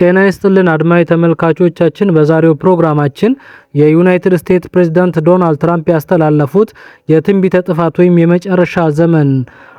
ጤና ይስጥልን አድማጭ ተመልካቾቻችን፣ በዛሬው ፕሮግራማችን የዩናይትድ ስቴትስ ፕሬዝዳንት ዶናልድ ትራምፕ ያስተላለፉት የትንቢተ ጥፋት ወይም የመጨረሻ ዘመን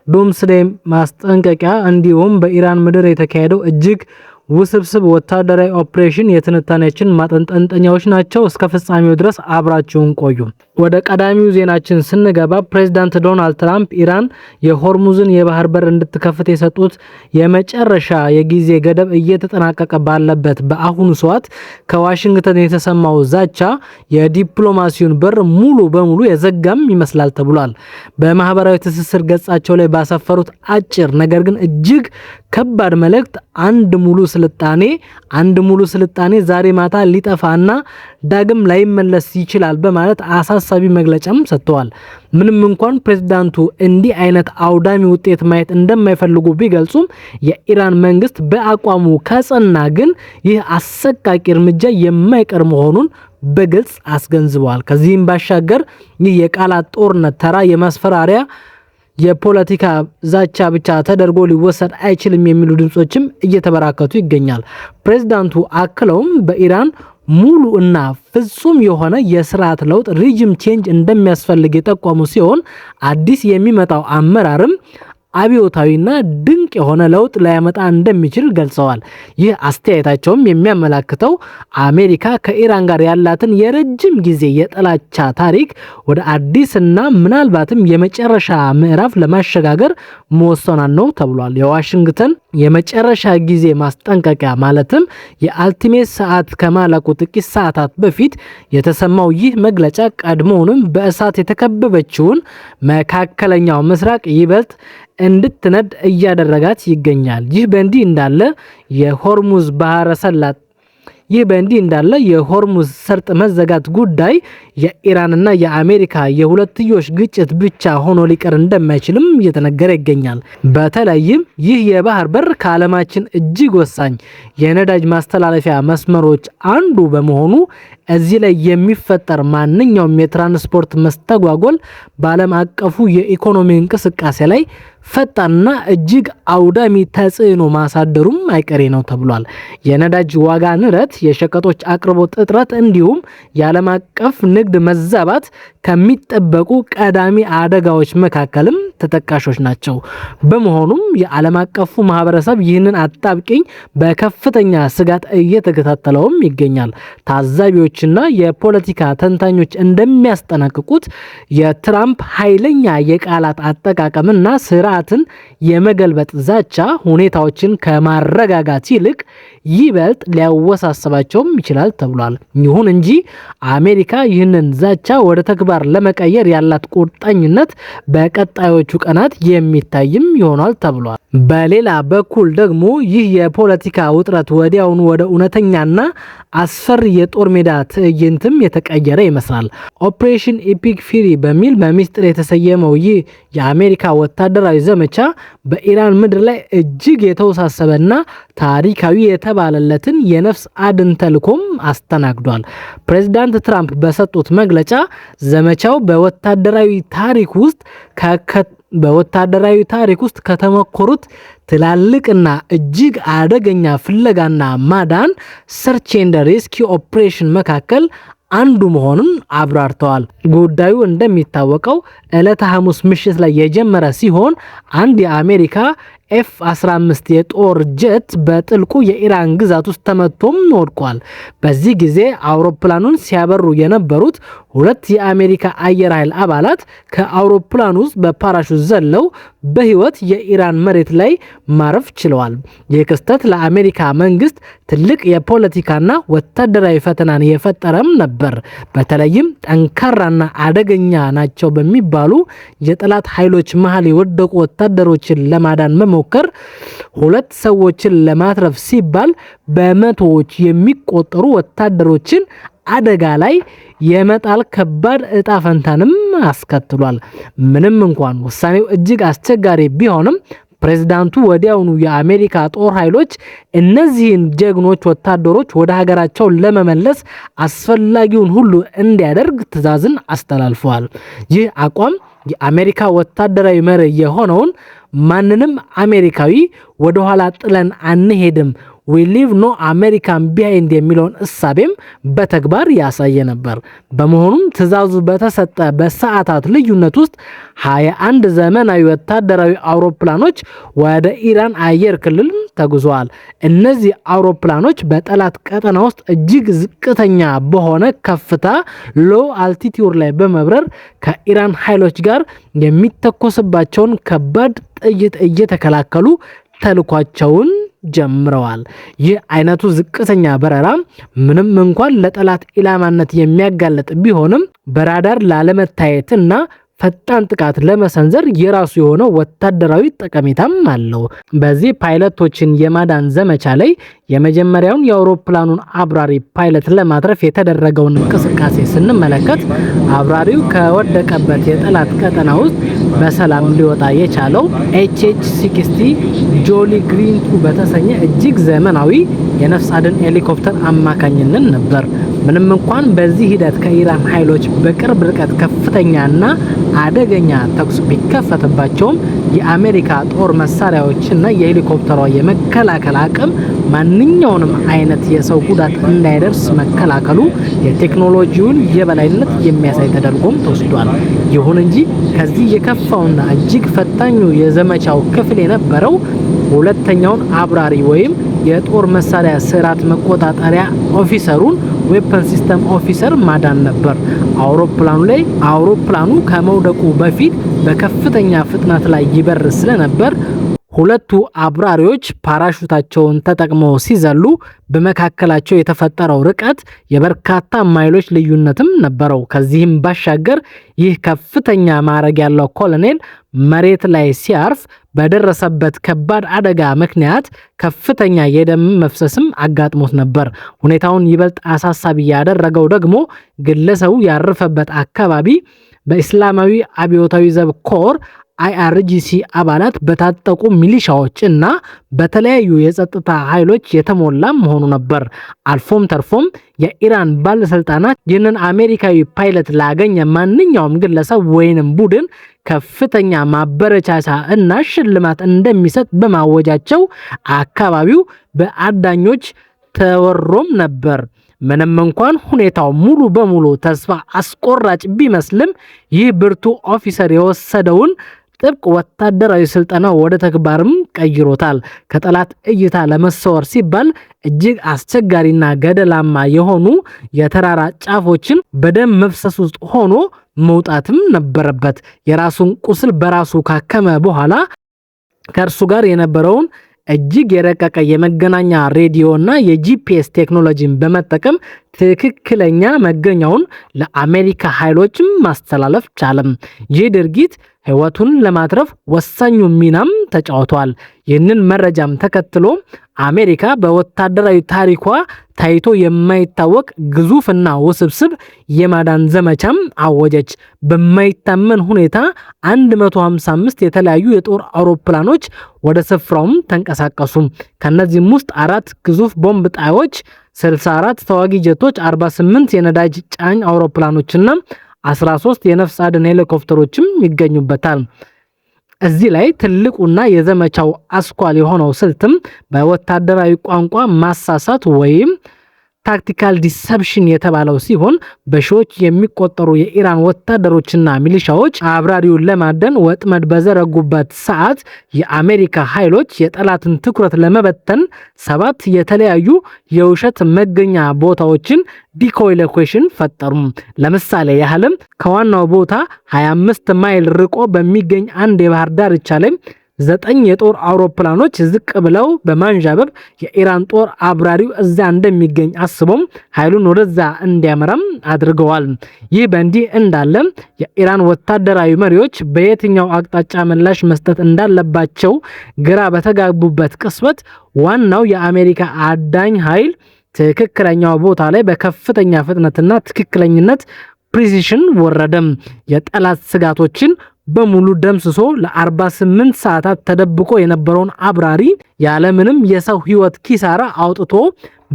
doomsday ማስጠንቀቂያ እንዲሁም በኢራን ምድር የተካሄደው እጅግ ውስብስብ ወታደራዊ ኦፕሬሽን የትንታኔያችን ማጠንጠኛዎች ናቸው። እስከ ፍጻሜው ድረስ አብራችሁን ቆዩ። ወደ ቀዳሚው ዜናችን ስንገባ፣ ፕሬዝዳንት ዶናልድ ትራምፕ ኢራን የሆርሙዝን የባህር በር እንድትከፍት የሰጡት የመጨረሻ የጊዜ ገደብ እየተጠናቀቀ ባለበት በአሁኑ ሰዓት ከዋሽንግተን የተሰማው ዛቻ የዲፕሎማሲውን በር ሙሉ በሙሉ የዘጋም ይመስላል ተብሏል። በማህበራዊ ትስስር ገጻቸው ላይ ባሰፈሩት አጭር ነገር ግን እጅግ ከባድ መልእክት "አንድ ሙሉ ስልጣኔ ዛሬ ማታ ሊጠፋና ዳግም ላይመለስ ይችላል" በማለት አሳሳቢ መግለጫም ሰጥተዋል። ምንም እንኳን ፕሬዝዳንቱ እንዲህ አይነት አውዳሚ ውጤት ማየት እንደማይፈልጉ ቢገልጹም፣ የኢራን መንግስት በአቋሙ ከጸና ግን ይህ አሰቃቂ እርምጃ የማይቀር መሆኑን በግልጽ አስገንዝበዋል። ከዚህም ባሻገር ይህ የቃላት ጦርነት ተራ የማስፈራሪያ የፖለቲካ ዛቻ ብቻ ተደርጎ ሊወሰድ አይችልም የሚሉ ድምጾችም እየተበራከቱ ይገኛል። ፕሬዝዳንቱ አክለውም በኢራን ሙሉ እና ፍጹም የሆነ የስርዓት ለውጥ regime change እንደሚያስፈልግ የጠቆሙ ሲሆን፣ አዲስ የሚመጣው አመራርም አብዮታዊና ድንቅ የሆነ ለውጥ ሊያመጣ እንደሚችል ገልጸዋል። ይህ አስተያየታቸውም የሚያመላክተው አሜሪካ ከኢራን ጋር ያላትን የረጅም ጊዜ የጥላቻ ታሪክ ወደ አዲስና ምናልባትም የመጨረሻ ምዕራፍ ለማሸጋገር መወሰኗን ነው ተብሏል። የዋሽንግተን የመጨረሻ ጊዜ ማስጠንቀቂያ ማለትም የ ultimate ሰዓት ከማለቁ ጥቂት ሰዓታት በፊት የተሰማው ይህ መግለጫ ቀድሞውንም በእሳት የተከበበችውን መካከለኛው ምስራቅ ይበልጥ እንድትነድ እያደረጋት ይገኛል። ይህ በእንዲህ እንዳለ የሆርሙዝ ሰርጥ መዘጋት ጉዳይ የኢራንና የአሜሪካ የሁለትዮሽ ግጭት ብቻ ሆኖ ሊቀር እንደማይችልም እየተነገረ ይገኛል። በተለይም ይህ የባህር በር ከዓለማችን እጅግ ወሳኝ የነዳጅ ማስተላለፊያ መስመሮች አንዱ በመሆኑ እዚህ ላይ የሚፈጠር ማንኛውም የትራንስፖርት መስተጓጎል በዓለም አቀፉ የኢኮኖሚ እንቅስቃሴ ላይ ፈጣንና እጅግ አውዳሚ ተጽዕኖ ማሳደሩም አይቀሬ ነው ተብሏል። የነዳጅ ዋጋ ንረት፣ የሸቀጦች አቅርቦት እጥረት እንዲሁም የዓለም አቀፍ ንግድ መዛባት ከሚጠበቁ ቀዳሚ አደጋዎች መካከልም ተጠቃሾች ናቸው። በመሆኑም የዓለም አቀፉ ማህበረሰብ ይህንን አጣብቂኝ በከፍተኛ ስጋት እየተከታተለውም ይገኛል። ታዛቢዎችና የፖለቲካ ተንታኞች እንደሚያስጠነቅቁት የትራምፕ ኃይለኛ የቃላት አጠቃቀምና ስርዓትን የመገልበጥ ዛቻ ሁኔታዎችን ከማረጋጋት ይልቅ ይበልጥ ሊያወሳስባቸውም ይችላል ተብሏል። ይሁን እንጂ አሜሪካ ይህንን ዛቻ ወደ ተግባር ለመቀየር ያላት ቁርጠኝነት በቀጣዮቹ ቀናት የሚታይም ይሆናል ተብሏል። በሌላ በኩል ደግሞ ይህ የፖለቲካ ውጥረት ወዲያውኑ ወደ እውነተኛና አስፈሪ የጦር ሜዳ ትዕይንትም የተቀየረ ይመስላል። Operation Epic Fury በሚል በሚስጥር የተሰየመው ይህ የአሜሪካ ወታደራዊ ዘመቻ በኢራን ምድር ላይ እጅግ የተወሳሰበና ታሪካዊ የተባለለትን የነፍስ አድን ተልዕኮም አስተናግዷል። ፕሬዚዳንት ትራምፕ በሰጡት መግለጫ ዘመቻው በወታደራዊ ታሪክ ውስጥ ከተሞከሩት ትላልቅና እጅግ አደገኛ ፍለጋና ማዳን search and rescue operation መካከል አንዱ መሆኑን አብራርተዋል። ጉዳዩ እንደሚታወቀው ዕለተ ሐሙስ ምሽት ላይ የጀመረ ሲሆን፣ አንድ የአሜሪካ ኤፍ 15 የጦር ጀት በጥልቁ የኢራን ግዛት ውስጥ ተመቶም ወድቋል። በዚህ ጊዜ አውሮፕላኑን ሲያበሩ የነበሩት ሁለት የአሜሪካ አየር ኃይል አባላት ከአውሮፕላኑ ውስጥ በፓራሹት ዘለው በሕይወት የኢራን መሬት ላይ ማረፍ ችለዋል። ይህ ክስተት ለአሜሪካ መንግስት ትልቅ የፖለቲካና ወታደራዊ ፈተናን የፈጠረም ነበር። በተለይም ጠንካራና አደገኛ ናቸው በሚባሉ የጠላት ኃይሎች መሃል የወደቁ ወታደሮችን ለማዳን መሞከር፣ ሁለት ሰዎችን ለማትረፍ ሲባል በመቶዎች የሚቆጠሩ ወታደሮችን አደጋ ላይ የመጣል ከባድ እጣ ፈንታንም አስከትሏል። ምንም እንኳን ውሳኔው እጅግ አስቸጋሪ ቢሆንም፣ ፕሬዝዳንቱ ወዲያውኑ የአሜሪካ ጦር ኃይሎች እነዚህን ጀግኖች ወታደሮች ወደ ሀገራቸው ለመመለስ አስፈላጊውን ሁሉ እንዲያደርግ ትዕዛዝን አስተላልፈዋል። ይህ አቋም የአሜሪካ ወታደራዊ መሪ የሆነውን "ማንንም አሜሪካዊ ወደኋላ ጥለን አንሄድም፣ "We leave no American behind" የሚለውን እሳቤም በተግባር ያሳየ ነበር። በመሆኑም ትዕዛዙ በተሰጠ በሰዓታት ልዩነት ውስጥ 21 ዘመናዊ ወታደራዊ አውሮፕላኖች ወደ ኢራን አየር ክልል ተጉዘዋል። እነዚህ አውሮፕላኖች በጠላት ቀጠና ውስጥ እጅግ ዝቅተኛ በሆነ ከፍታ፣ low altitude ላይ በመብረር ከኢራን ኃይሎች ጋር የሚተኮስባቸውን ከባድ ጥይት እየተከላከሉ ተልዕኳቸውን ጀምረዋል። ይህ አይነቱ ዝቅተኛ በረራ ምንም እንኳን ለጠላት ኢላማነት የሚያጋልጥ ቢሆንም በራዳር ላለመታየትና ፈጣን ጥቃት ለመሰንዘር የራሱ የሆነ ወታደራዊ ጠቀሜታም አለው። በዚህ ፓይለቶችን የማዳን ዘመቻ ላይ የመጀመሪያውን የአውሮፕላኑን አብራሪ ፓይለት ለማትረፍ የተደረገውን እንቅስቃሴ ስንመለከት፣ አብራሪው ከወደቀበት የጠላት ቀጠና ውስጥ በሰላም ሊወጣ የቻለው HH-60 Jolly Green 2 በተሰኘ እጅግ ዘመናዊ የነፍስ አድን ሄሊኮፕተር አማካኝነት ነበር። ምንም እንኳን በዚህ ሂደት ከኢራን ኃይሎች በቅርብ ርቀት ከፍተኛና አደገኛ ተኩስ ቢከፈትባቸውም፣ የአሜሪካ ጦር መሳሪያዎችና የሄሊኮፕተሯ የመከላከል አቅም ማንኛውንም አይነት የሰው ጉዳት እንዳይደርስ መከላከሉ የቴክኖሎጂውን የበላይነት የሚያሳይ ተደርጎም ተወስዷል። ይሁን እንጂ ከዚህ የከፋውና እጅግ ፈታኙ የዘመቻው ክፍል የነበረው ሁለተኛውን አብራሪ ወይም የጦር መሳሪያ ስርዓት መቆጣጠሪያ ኦፊሰሩን፣ weapon system officer፣ ማዳን ነበር። አውሮፕላኑ ከመውደቁ በፊት በከፍተኛ ፍጥነት ላይ ይበር ስለነበር ሁለቱ አብራሪዎች ፓራሹታቸውን ተጠቅመው ሲዘሉ በመካከላቸው የተፈጠረው ርቀት የበርካታ ማይሎች ልዩነትም ነበረው። ከዚህም ባሻገር ይህ ከፍተኛ ማዕረግ ያለው ኮሎኔል መሬት ላይ ሲያርፍ በደረሰበት ከባድ አደጋ ምክንያት ከፍተኛ የደም መፍሰስም አጋጥሞት ነበር። ሁኔታውን ይበልጥ አሳሳቢ ያደረገው ደግሞ ግለሰቡ ያረፈበት አካባቢ በእስላማዊ አብዮታዊ ዘብ ኮር IRGC አባላት በታጠቁ ሚሊሻዎች እና በተለያዩ የጸጥታ ኃይሎች የተሞላ መሆኑ ነበር። አልፎም ተርፎም የኢራን ባለስልጣናት ይህንን አሜሪካዊ ፓይለት ላገኘ ማንኛውም ግለሰብ ወይንም ቡድን ከፍተኛ ማበረቻቻ እና ሽልማት እንደሚሰጥ በማወጃቸው አካባቢው በአዳኞች ተወሮም ነበር። ምንም እንኳን ሁኔታው ሙሉ በሙሉ ተስፋ አስቆራጭ ቢመስልም፣ ይህ ብርቱ ኦፊሰር የወሰደውን ጥብቅ ወታደራዊ ስልጠና ወደ ተግባርም ቀይሮታል። ከጠላት እይታ ለመሰወር ሲባል እጅግ አስቸጋሪና ገደላማ የሆኑ የተራራ ጫፎችን በደም መፍሰስ ውስጥ ሆኖ መውጣትም ነበረበት። የራሱን ቁስል በራሱ ካከመ በኋላ ከእርሱ ጋር የነበረውን እጅግ የረቀቀ የመገናኛ ሬዲዮ እና የ GPS ቴክኖሎጂን በመጠቀም ትክክለኛ መገኛውን ለአሜሪካ ኃይሎችም ማስተላለፍ ቻለም። ይህ ድርጊት ሕይወቱን ለማትረፍ ወሳኙ ሚናም ተጫውቷል። ይህንን መረጃም ተከትሎ አሜሪካ በወታደራዊ ታሪኳ ታይቶ የማይታወቅ ግዙፍና ውስብስብ የማዳን ዘመቻም አወጀች። በማይታመን ሁኔታ 155 የተለያዩ የጦር አውሮፕላኖች ወደ ስፍራውም ተንቀሳቀሱ። ከነዚህም ውስጥ አራት ግዙፍ ቦምብ ጣዮች፣ 64 ተዋጊ ጀቶች፣ 48 የነዳጅ ጫኝ አውሮፕላኖችና 13 የነፍስ አድን ሄሊኮፕተሮችም ይገኙበታል። እዚህ ላይ ትልቁና የዘመቻው አስኳል የሆነው ስልትም በወታደራዊ ቋንቋ ማሳሳት ወይም tactical deception የተባለው ሲሆን፣ በሺዎች የሚቆጠሩ የኢራን ወታደሮችና ሚሊሻዎች አብራሪውን ለማደን ወጥመድ በዘረጉበት ሰዓት የአሜሪካ ኃይሎች የጠላትን ትኩረት ለመበተን ሰባት የተለያዩ የውሸት መገኛ ቦታዎችን፣ decoy location፣ ፈጠሩ። ለምሳሌ ያህልም ከዋናው ቦታ 25 ማይል ርቆ በሚገኝ አንድ የባህር ዳርቻ ላይ ዘጠኝ የጦር አውሮፕላኖች ዝቅ ብለው በማንዣበብ የኢራን ጦር አብራሪው እዛ እንደሚገኝ አስቦም ኃይሉን ወደዛ እንዲያመራም አድርገዋል። ይህ በእንዲህ እንዳለ የኢራን ወታደራዊ መሪዎች በየትኛው አቅጣጫ ምላሽ መስጠት እንዳለባቸው ግራ በተጋቡበት ቅጽበት ዋናው የአሜሪካ አዳኝ ኃይል ትክክለኛው ቦታ ላይ በከፍተኛ ፍጥነትና ትክክለኝነት፣ precision፣ ወረደም። የጠላት ስጋቶችን በሙሉ ደምስሶ ለ48 ሰዓታት ተደብቆ የነበረውን አብራሪ ያለምንም የሰው ሕይወት ኪሳራ አውጥቶ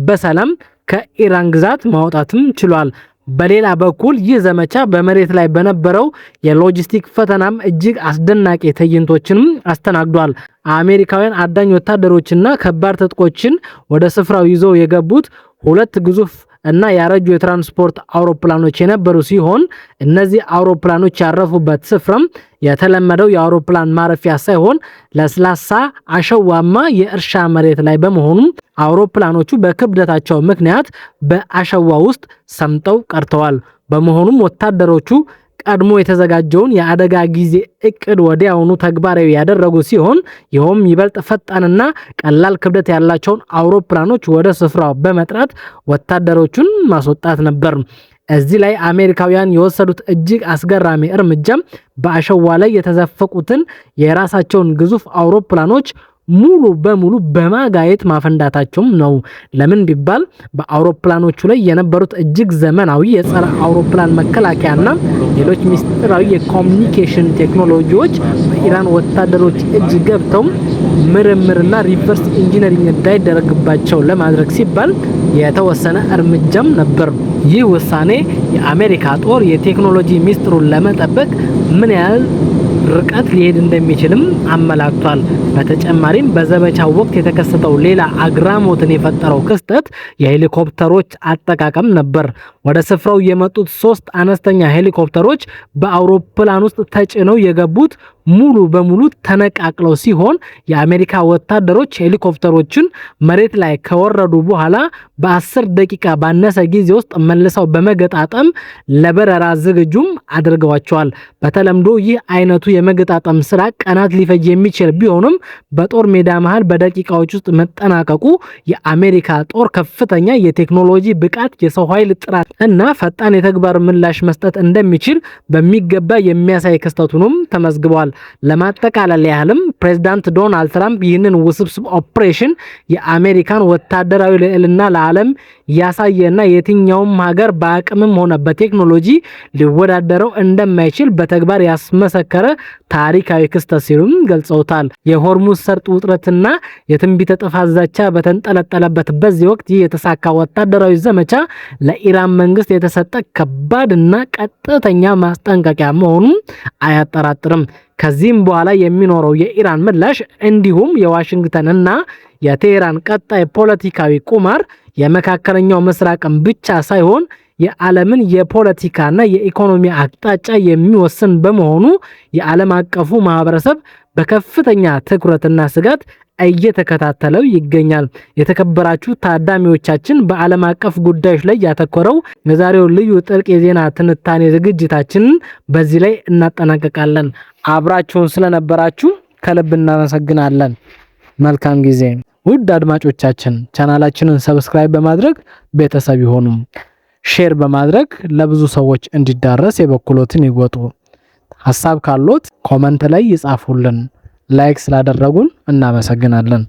በሰላም ከኢራን ግዛት ማውጣትም ችሏል። በሌላ በኩል ይህ ዘመቻ በመሬት ላይ በነበረው የሎጂስቲክ ፈተናም እጅግ አስደናቂ ትዕይንቶችንም አስተናግዷል። አሜሪካውያን አዳኝ ወታደሮችና ከባድ ትጥቆችን ወደ ስፍራው ይዘው የገቡት ሁለት ግዙፍ እና ያረጁ የትራንስፖርት አውሮፕላኖች የነበሩ ሲሆን፣ እነዚህ አውሮፕላኖች ያረፉበት ስፍራም የተለመደው የአውሮፕላን ማረፊያ ሳይሆን ለስላሳ አሸዋማ የእርሻ መሬት ላይ በመሆኑ አውሮፕላኖቹ በክብደታቸው ምክንያት በአሸዋ ውስጥ ሰምጠው ቀርተዋል። በመሆኑም ወታደሮቹ ቀድሞ የተዘጋጀውን የአደጋ ጊዜ እቅድ ወዲያውኑ ተግባራዊ ያደረጉ ሲሆን፣ ይኸውም ይበልጥ ፈጣንና ቀላል ክብደት ያላቸውን አውሮፕላኖች ወደ ስፍራው በመጥራት ወታደሮቹን ማስወጣት ነበር። እዚህ ላይ አሜሪካውያን የወሰዱት እጅግ አስገራሚ እርምጃም በአሸዋ ላይ የተዘፈቁትን የራሳቸውን ግዙፍ አውሮፕላኖች ሙሉ በሙሉ በማጋየት ማፈንዳታቸውም ነው። ለምን ቢባል በአውሮፕላኖቹ ላይ የነበሩት እጅግ ዘመናዊ የጸረ አውሮፕላን መከላከያና ሌሎች ሚስጥራዊ የ communication ቴክኖሎጂዎች በኢራን ወታደሮች እጅ ገብተው ምርምርና reverse engineering እንዳይደረግባቸው ለማድረግ ሲባል የተወሰነ እርምጃም ነበር። ይህ ውሳኔ የአሜሪካ ጦር የቴክኖሎጂ ሚስጥሩን ለመጠበቅ ምን ያህል ርቀት ሊሄድ እንደሚችልም አመላክቷል። በተጨማሪም በዘመቻው ወቅት የተከሰተው ሌላ አግራሞትን የፈጠረው ክስተት የሄሊኮፕተሮች አጠቃቀም ነበር። ወደ ስፍራው የመጡት ሶስት አነስተኛ ሄሊኮፕተሮች በአውሮፕላን ውስጥ ተጭነው የገቡት ሙሉ በሙሉ ተነቃቅለው ሲሆን፣ የአሜሪካ ወታደሮች ሄሊኮፕተሮችን መሬት ላይ ከወረዱ በኋላ በ10 ደቂቃ ባነሰ ጊዜ ውስጥ መልሰው በመገጣጠም ለበረራ ዝግጁም አድርገዋቸዋል። በተለምዶ ይህ አይነቱ የመገጣጠም ስራ ቀናት ሊፈጅ የሚችል ቢሆንም፣ በጦር ሜዳ መሃል በደቂቃዎች ውስጥ መጠናቀቁ የአሜሪካ ጦር ከፍተኛ የቴክኖሎጂ ብቃት፣ የሰው ኃይል ጥራት እና ፈጣን የተግባር ምላሽ መስጠት እንደሚችል በሚገባ የሚያሳይ ክስተት ሆኖም ተመዝግቧል። ለማጠቃለል ያህልም ፕሬዝዳንት ዶናልድ ትራምፕ ይህንን ውስብስብ ኦፕሬሽን የአሜሪካን ወታደራዊ ልዕልና ለዓለም ያሳየና የትኛውም ሀገር በአቅምም ሆነ በቴክኖሎጂ ሊወዳደረው እንደማይችል በተግባር ያስመሰከረ ታሪካዊ ክስተት ሲሉም ገልጸውታል። የሆርሙዝ ሰርጥ ውጥረትና የትንቢተ ጥፋት ዛቻ በተንጠለጠለበት በዚህ ወቅት ይህ የተሳካ ወታደራዊ ዘመቻ ለኢራን መንግስት የተሰጠ ከባድና ቀጥተኛ ማስጠንቀቂያ መሆኑን አያጠራጥርም። ከዚህም በኋላ የሚኖረው የኢራን ምላሽ እንዲሁም የዋሽንግተን እና የቴህራን ቀጣይ ፖለቲካዊ ቁማር የመካከለኛው ምስራቅን ብቻ ሳይሆን የዓለምን የፖለቲካና የኢኮኖሚ አቅጣጫ የሚወስን በመሆኑ የዓለም አቀፉ ማህበረሰብ በከፍተኛ ትኩረትና ስጋት እየተከታተለው ይገኛል። የተከበራችሁ ታዳሚዎቻችን፣ በዓለም አቀፍ ጉዳዮች ላይ ያተኮረው የዛሬው ልዩ ጥልቅ የዜና ትንታኔ ዝግጅታችንን በዚህ ላይ እናጠናቀቃለን። አብራችሁን ስለነበራችሁ ከልብ እናመሰግናለን። መልካም ጊዜ። ውድ አድማጮቻችን፣ ቻናላችንን subscribe በማድረግ ቤተሰብ ይሁኑ። Share በማድረግ ለብዙ ሰዎች እንዲዳረስ የበኩሎትን ይወጡ። ሀሳብ ካሎት comment ላይ ይጻፉልን። Like ስላደረጉን እናመሰግናለን።